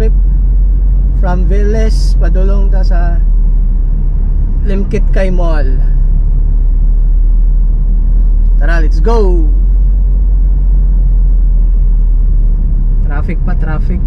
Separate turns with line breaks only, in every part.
trip from Velez padulong ta sa Limketkai Mall. Tara, let's go. Traffic pa, traffic.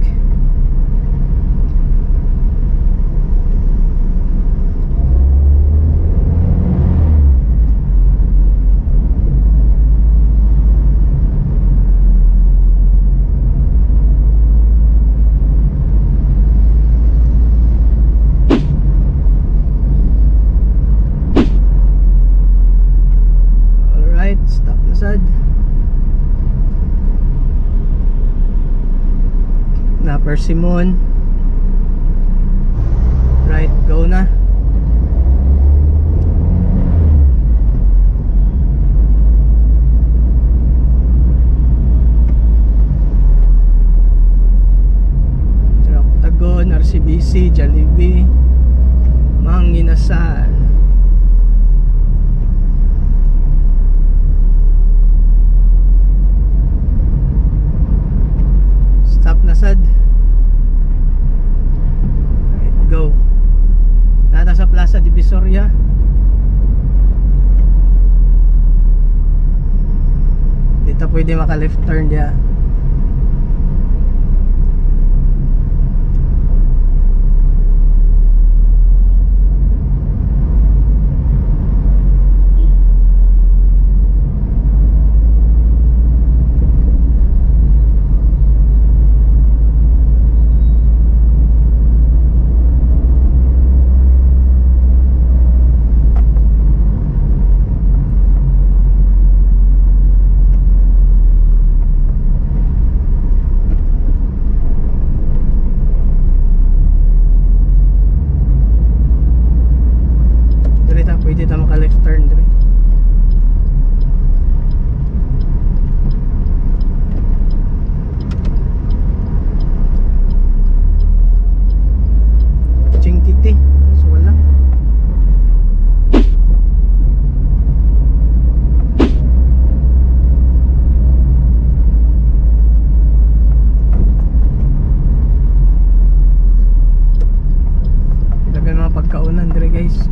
Alright, stop na sad. Na Persimmon. Right, go na. Octagon, RCBC, Jollibee, Mang Inasal. Stop na sad. Right, go. Nata sa Plaza Divisoria. Dito pwede maka left turn diya. Dire ta pwede ta maka left turn dire. Chinkiti. So wala. Dagan mga pagkaunan dire, guys.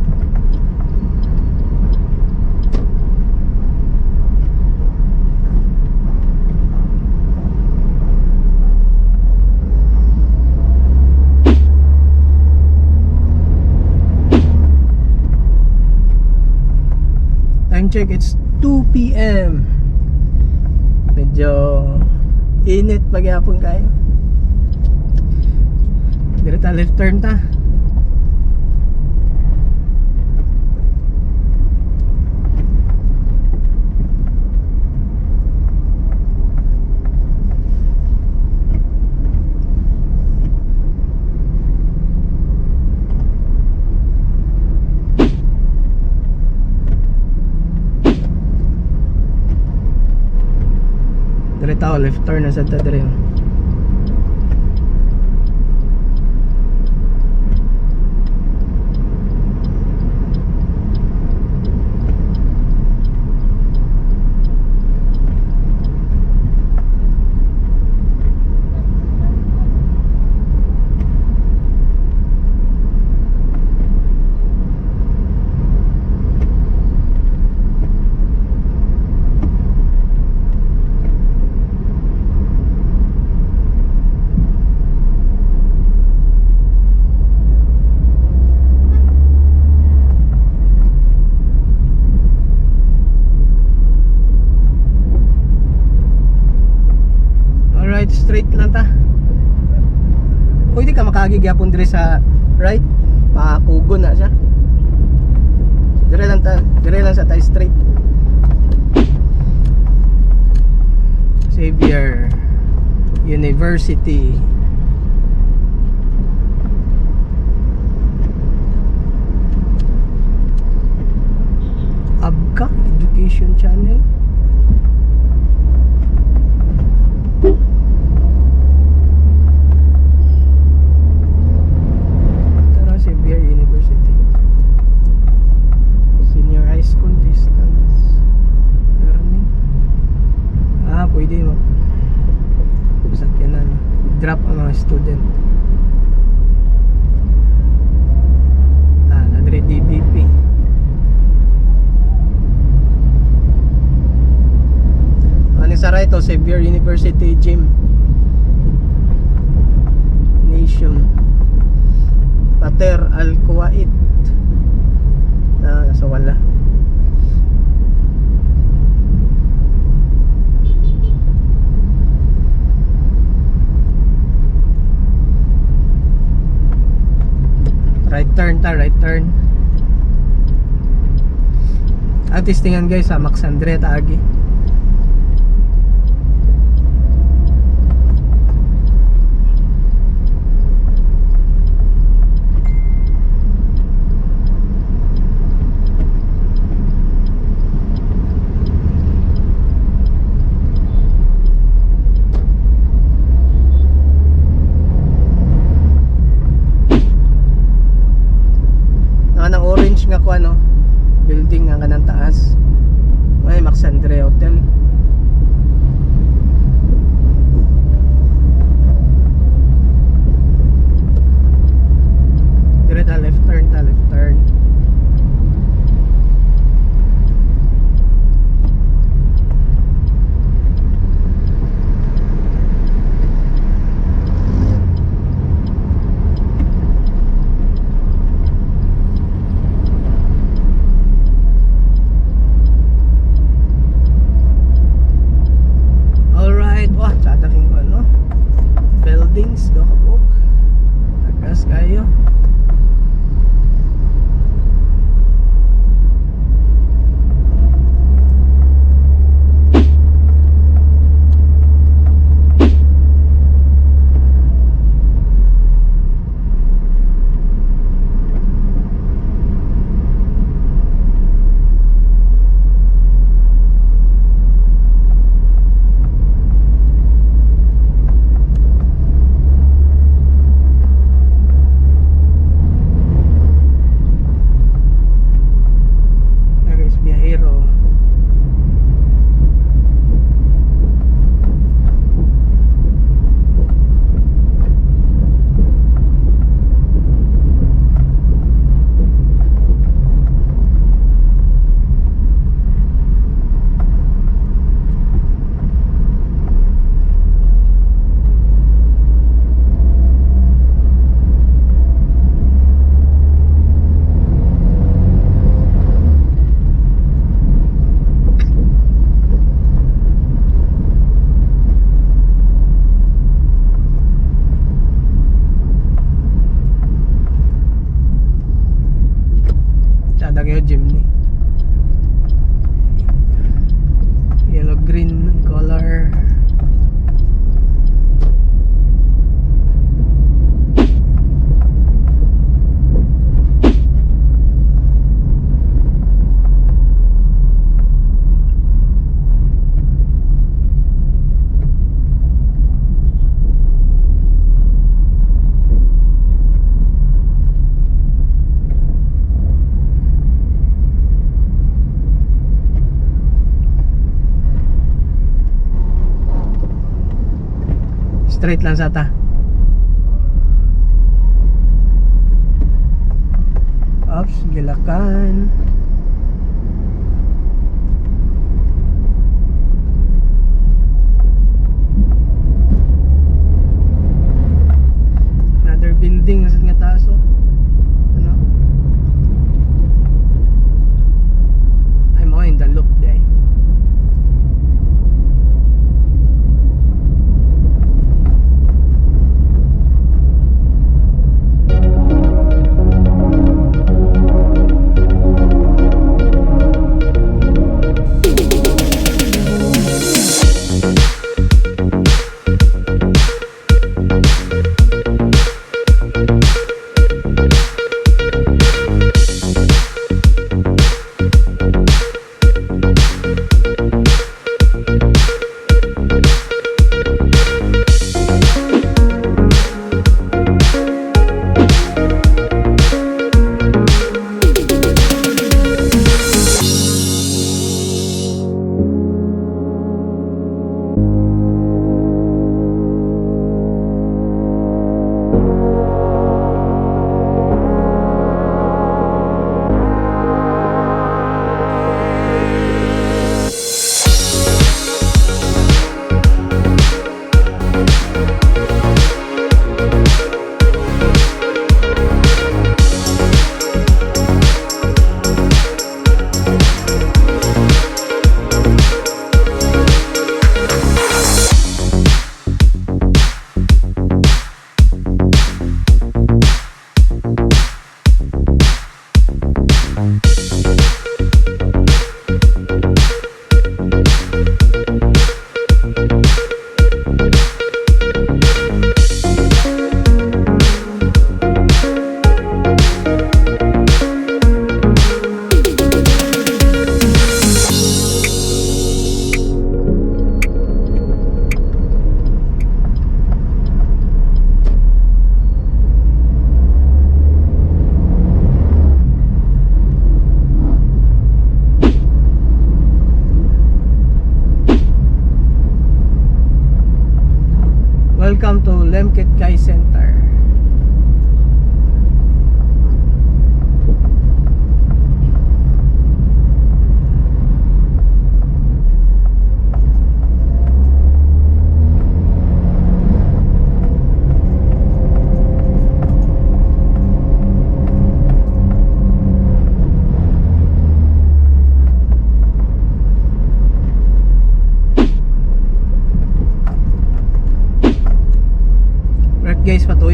Time check, it's 2 p.m. Medyo init pagyapon kayo. Dire ta left turn ta. Dire ta left turn na sad ta dire. Alright, straight lang ta. Pwede ka makaagi gyapon dire sa right, makakugon na siya. So, dire lang ta, dire lang sa tayo straight. Xavier University. Abka Education Channel. Tara, Xavier University. Senior High School Distance Learning. Ah, pwede mo. Sakyanan. Drop ang mga student. Xavier University Gym. Nation. Pater Al Kuwait. Na nasa wala. Right turn ta, right turn. At testingan, guys, sa Maxandre taagi. Nga ng orange nga ko ano building nga kanang taas. May Maxandre Hotel. Dire ta, left turn ta, left turn. Alright, wah, tsada king ano. Buildings do kabuk. Tagas kayo. Yeah, guys, biyahero. Tsada kayo Jimny. Yellow green color. Straight lang sa ta. Oops, gilakan. Another building nasa nga taas, oh. Ano? Ay mo in the loop day.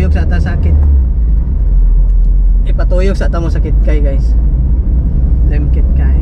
Ipatuyok sa ta sakit. Ipatuyok sa ta mo sakit kay, guys. Lemkit kay.